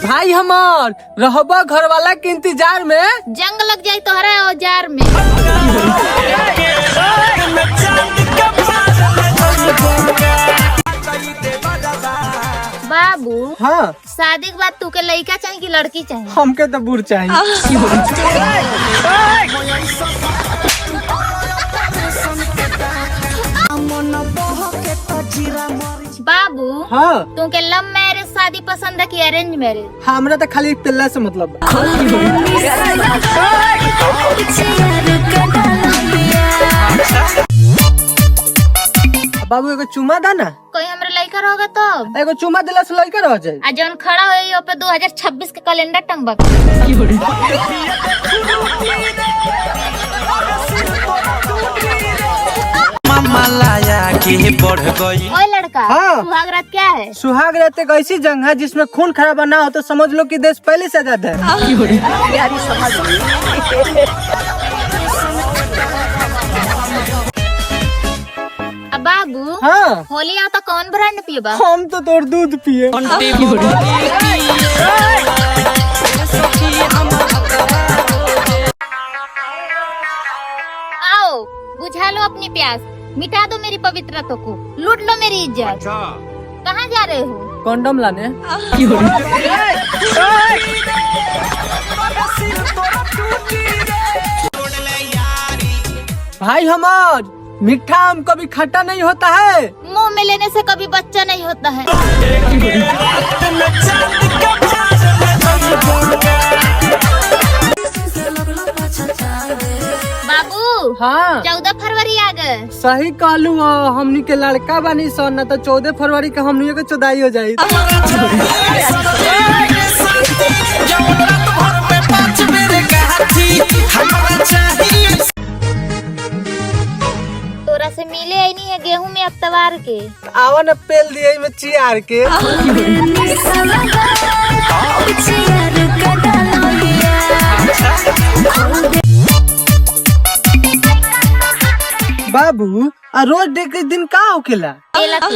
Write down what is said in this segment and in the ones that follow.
भाई हमार रहबा घर वाला के इंतजार में। जंग लग जाई तोहरा औजार में। बाबू हाँ। शादी के बाद तू के लड़का चाहिए कि लड़की चाहिए? हमके तो बुर चाहिए। बाबू हाँ। तू के लव मैरिज शादी पसंद है कि अरेंज मैरिज? हमरा तो खाली पिल्ला से मतलब बा। बाबू एगो चुमा दा ना। कोई हमरा लड़का होगा तब। एगो चुमा दिला से लड़का रह जाए। आ जौन खड़ा होई ओपे 2026 के कैलेंडर टंगबा। माया के बढ़ गई। ओए लड़का, हाँ। सुहाग रात क्या है? सुहाग रात एक ऐसी जंग है जिसमें खून खराबा ना हो तो समझ लो कि देश पहले से आजाद है। अब बाबू हाँ। होली आता कौन ब्रांड पिएबा? हम तो तोर दूध पिए। आओ बुझा लो अपनी प्यास, मिटा दो मेरी पवित्रता को, लूट लो मेरी इज्जत। कहाँ जा रहे हो? कंडोम लाने। भाई हमार मीठा आम कभी खट्टा नहीं होता है। मुंह में लेने से कभी बच्चा नहीं होता है। बाबू हाँ। 14 फरवरी आ गए। सही कहलू हो, हमनी के लड़का बानी सन ना तो 14 फरवरी के हमनी के चौदाई हो जाई। तोरा से मिले आई नहीं है गेहूं में अतवार के। आवा न पेल दिए में चियार के। बाबू आ रोज डे के दिन का होखेला? केला तू।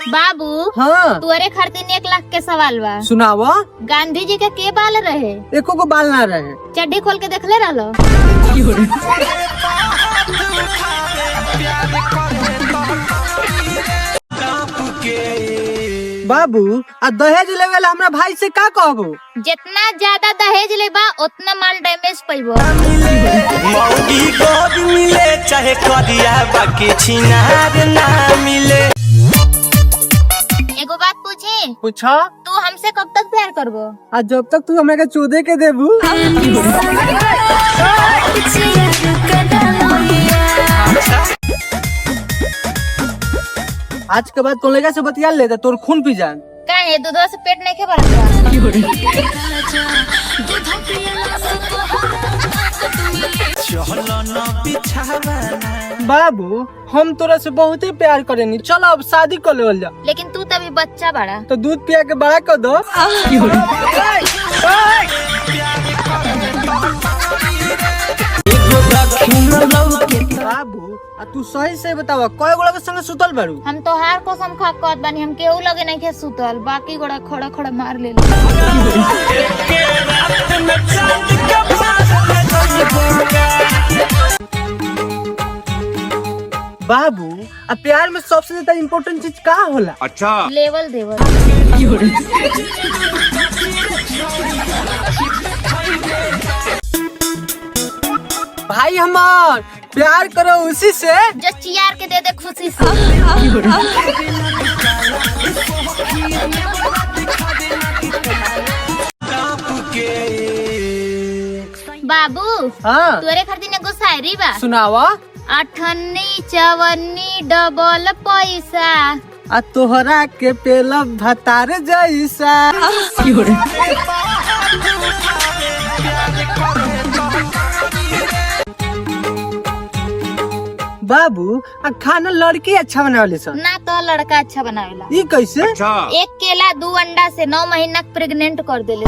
बाबू हाँ। तुअरे खातिर 1 लाख के सवाल बा। सुनावा। गांधी जी के बाल रहे? एको को बाल ना रहे। चड्डी खोल के देखले रहलो? बाबू आ दहेज लेवे ला हमरा भाई से का कहबो? जितना ज्यादा दहेज लेबा उतना माल डैमेज पैबो। मौगी गोद मिले चाहे करिया बाकी छिनार ना मिले। एगो बात पूछी? पूछा। तू हमसे कब तक प्यार करबो? आ जब तक तू हमरा के चोदे के देबू। आज के बाद कोलेगा से बतिया ले त तोर खून पी जान। काहे दूधवा से पेट नहीं के भरत बा? बाबू हम तोरा से बहुते प्यार करेनी, चलो अब शादी कर लेवल जा। लेकिन तू तभी बच्चा बड़ा। तो दूध पिया के बड़ा कर दो। बाबू आ तू सही से बतावा कय गोला के संगे सुतल बारू? हम तोहार कसम खा कहत बानी, हम केहू लगे नहीं के सुतल, बाकी गोड़ा खड़ा खड़ा मार ले। बाबू आ प्यार में सबसे ज्यादा इम्पोर्टेंट चीज का होला? लेवल देवल। भाई हमार प्यार करो उसी से जो चियार के दे दे खुशी से। बाबू हाँ। तोरे खातिर एगो शायरी बा। सुनावा। अठन्नी चवन्नी डबल पैसा। आ तोहरा के पेला भतार जैसा। बाबू आ खाना लड़की अच्छा बनावले सन। ना तो लड़का अच्छा बनावेला। ई कैसे? एक केला 2 अंडा से 9 महीना प्रेग्नेंट कर देले।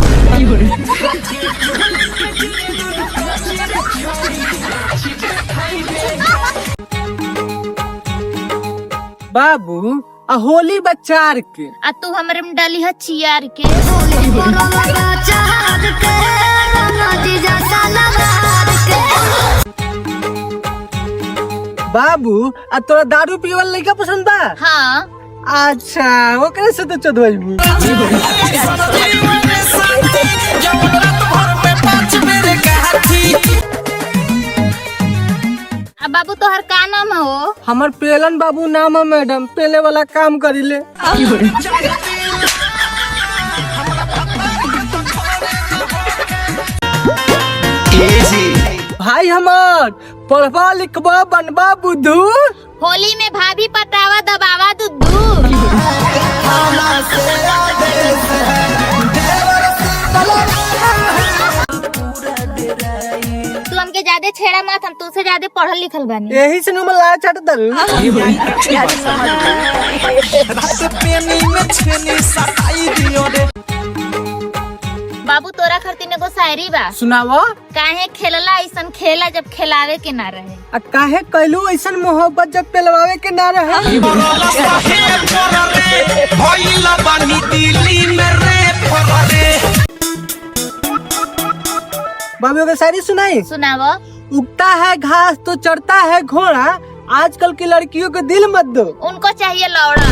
बाबू आ होली बचार के आ तू हमरे में डाली है चियार के। बाबू आ तोरा दारू पिए वाला लड़का पसंद बा? हाँ। अच्छा ओकरे से तो चोदवाइबू। आ बाबू तोहर का नाम हो? हमर पेलन बाबू नाम है मैडम, पेले वाला काम करीले। भाई हमार पढ़बा लिखबा बनबा बुद्धू। होली में भाभी पटावा दबावा दुद्धू। तू हमके ज्यादा छेड़ा मत, हम तुझसे ज्यादा पढ़ल लिखल बानी। यही से नुमा ला चट दल। बाबू तोरा खातिर एगो शायरी बा। सुनावा। काहे खेलला ऐसन खेला जब खेलावे के ना रहे। आ काहे कैलू ऐसन मोहब्बत जब पेलवावे के ना रहे। बाबू के शायरी सुनाई। सुनावो। उगता है घास तो चढ़ता है घोड़ा, आजकल की लड़कियों को दिल मत दो। उनको चाहिए लौड़ा।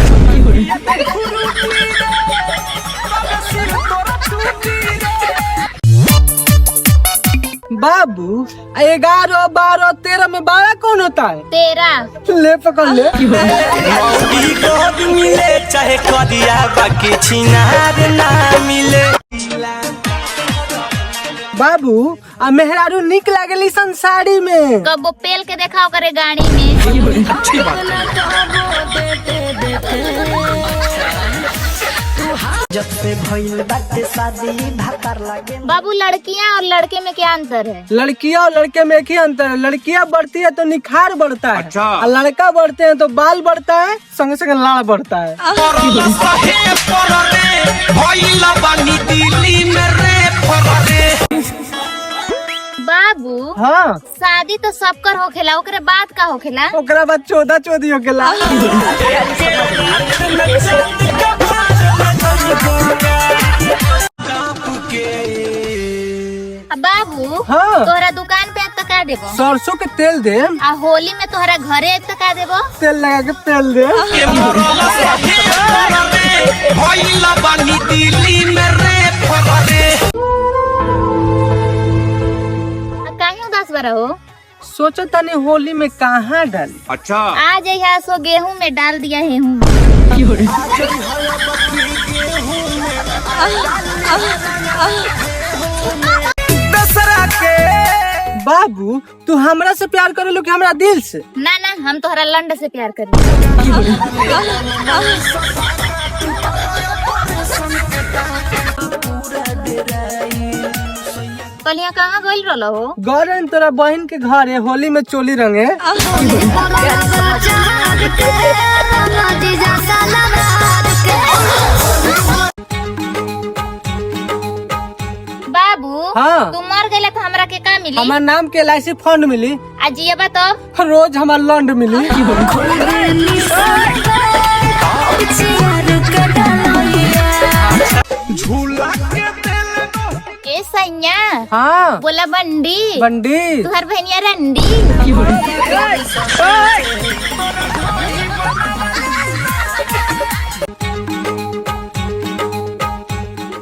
बाबू 11 12 13 में 12 कौन होता है? तेरा। ले पकड़ ले। मौगी गोद मिले चाहे करिया बाकी छिनार ना मिले। बाबू आ मेहरारू निक लागेली संसारी में। कब वो पेल के देखा करे गाड़ी में। बाबू लड़कियां और लड़के में क्या अंतर है? लड़कियां और लड़के में एक ही अंतर है, लड़कियां बढ़ती है तो निखार बढ़ता है। अच्छा। और लड़का बढ़ते हैं तो बाल बढ़ता है, संग संग लाड़ बढ़ता है। बाबू हाँ। शादी तो सबकर होखेला, ओकरे बाद का होखेला? ओकरा बाद 14 चौदी होखेला। अब बाबू हाँ। तोहरा दुकान पे तो का देबो? सरसों के तेल दे। आ होली में तोहरा घरे तो का देबो? तेल लगा के तेल दे। आ काहे उदास बरा हो? सोचो तनी होली में कहाँ डाली। अच्छा। आ जइहा सो गेहूं में डाल दिया है हूँ। बाबू तू हमरा से प्यार करे कि हमरा दिल से? ना ना हम तोहरा लंड से प्यार करी। कलिया कहाँ गइल रहलो हो? गौरन तोरा बहन के घर है, होली में चोली रंगे। बाबू हाँ। तू मर गइला तो हमरा के का मिली? हमार नाम के LIC fund मिली। आ जियबा तब? रोज हमार लंड मिली। ए सैया। हाँ। बोला बंडी। बंडी। तुहर बहनिया रंडी।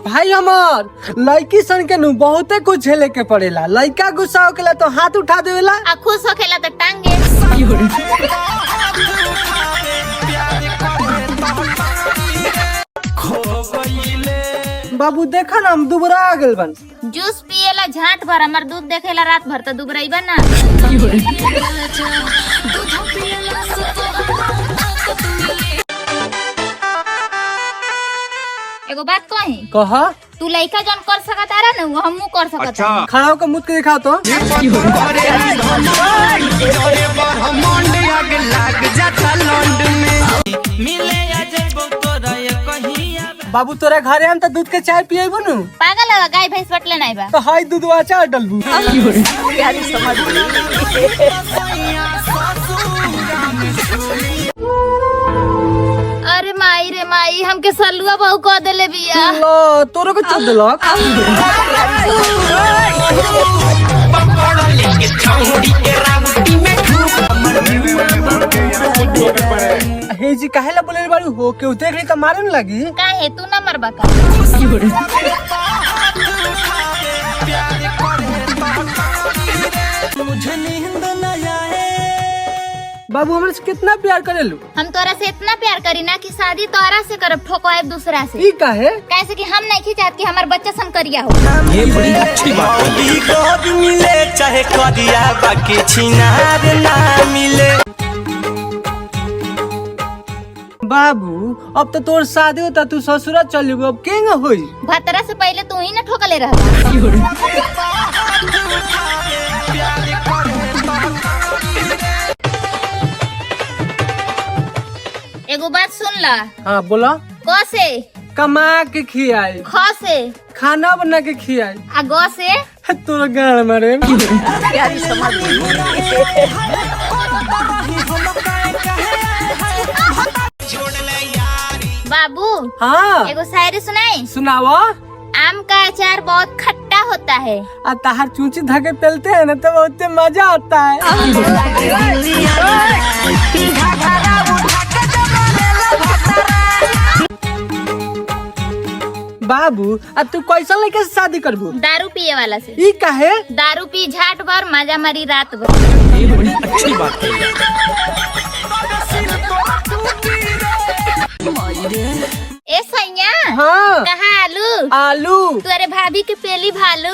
भाई हमार लड़की सन के नु बहुते कुछ झेले के पड़ेला। लड़का गुस्सा होकेला तो हाथ उठा देवेला, आ खुश होखेला तो टांगे। बाबू देखा ना हम दुबरा आ गेल बन। जूस पिएला झाट भर, हमार दूध देखेला रात भर तो दुबराइबा ना। एगो बात कही? कह। तू लइका जौन कर सकत आरा ना, वो हमहू कर सकत। अच्छा। खड़ा होकर मुद के दिखाओ तो। बाबू तोरा घरे हम तो दूध के चाय पिएबू नु। पागल हवा, गाय भैंस बटले नहीं बा। तो हाय दूधवा चाय डलबू। ललुआ बहु कह देले बिया। लो तोरो के चोद देलक। हे जी काहे ला बोले बारू हो के देख ली त मारे न लगी। काहे तू ना मरबा का? मुझे नींद न आए। बाबू हमरा से कितना प्यार करेलू? हम तोरा से इतना प्यार करी ना कि शादी तोरा से करब, ठोकवाएब दूसरा से। ई काहे? कैसे कि हम नहीं चाहत कि हमार बच्चा सन करिया हो। मौगी गोद मिले चाहे करिया बाकी छिनार ना मिले। बाबू अब तो तोर शादी होता, तू ससुरा चल जेबू, अब केंग होई? भतरा से पहले तू ही ना ठोकले रह। एगो बात सुन ला। हाँ बोला। क से कमा के खियाई, ख से खाना बना के खियाई, आ ग से तोर गाड़ मारे। बाबू हाँ एगो शायरी सुनाई। सुनावा। आम का अचार बहुत खट्टा होता है। आ ताहार चूची धके पेलते हैं ना तो बहुत मजा आता है। बाबू आ तू कैसा लड़के से शादी करबू? दारू पिए वाला से। ई काहे? दारू पी झाट भर मजा मारी रात भर। ए सैया। हाँ कहा आलू? आलू। तोरे भाभी के पेली भालू।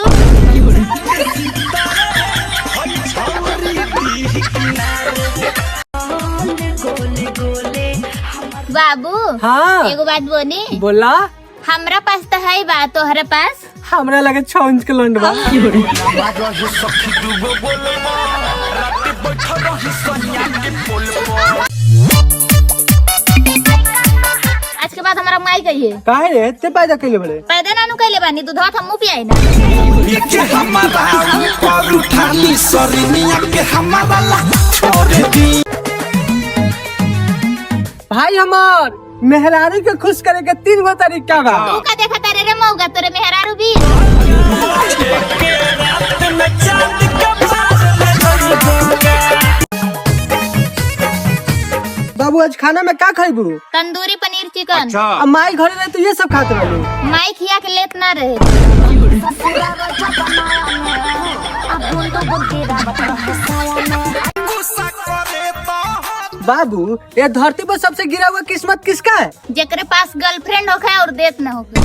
बाबू हाँ एगो बात बोली। बोला। हमरा पास तो है बा, तोहरे पास? हमरा लगे 6 इंच के लंड बा। आज के बाद हमारा माई गई है। काहे रे ते पैदा कैले बड़े? पैदा नानू कैले बानी, दूधवा हमू पियाई ना। के हमारा ऊपर उठानी सरनिया के हमारा ला छोड़ दी। भाई हमार मेहरारू के खुश करे के 3 गो तरीका बा। तू का देखा तारे रे मौगा, तोरे मेहरारू भी। रात में चांद के पास ले बाबू आज खाना में का खइबू? तंदूरी पनीर चिकन। आ माई घरे रहे तो ये सब खाते रहलू। माई खिया के लेत ना रहे। बाबू ये धरती पर सबसे गिरा हुआ किस्मत किसका है? जेकरे पास गर्लफ्रेंड होखे और देत ना होखे।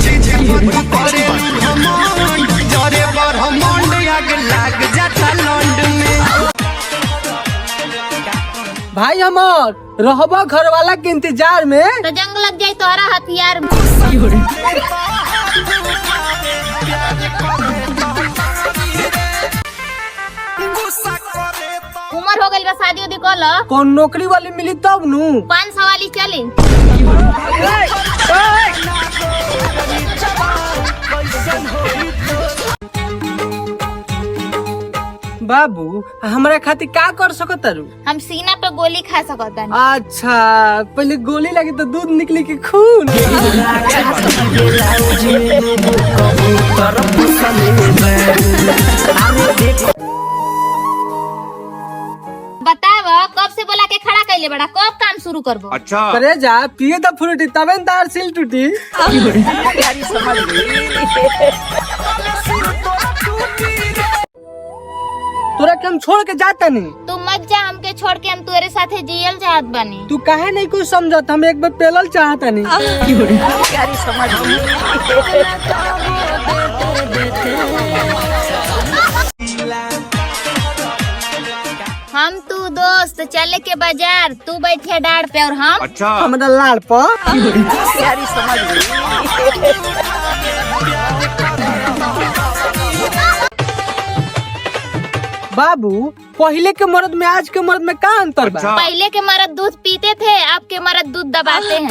जरे पर हमंड आग लाग जाता लंड में। भाई हमार रहबा घर वाला के इंतजार में तो जंग लग जाई तोहरा हथियार में। उम्र हो गइल बा, शादी उदी कर ल। कौन नौकरी वाली मिली तब नू। 500 वाली चली। बाबू हमरा खातिर का कर सकत तारू? हम सीना पे गोली खा सकत। अच्छा पहले गोली लगी तो दूध निकली कि खून? बताव कब से बोला के खड़ा कैले बड़ा, कब काम शुरू करबो? करे जा पिए तो फ्रूटी तबे न तार सिल टूटी। तोरा के हम छोड़ के जाता नहीं। तू मत जा हमके छोड़ के, हम तोरे साथे जियल चाहत बानी। तू काहे नहीं कुछ समझत? हम एक बार पेलल चाहता नहीं। हम तू दोस्त चले के बाजार, तू बैठे डाड़ पे और हम हमरा लाड़ पर। बाबू पहले के मर्द में आज के मर्द में का अंतर बा? पहले के मर्द दूध पीते थे, अब के मर्द दूध दबाते हैं।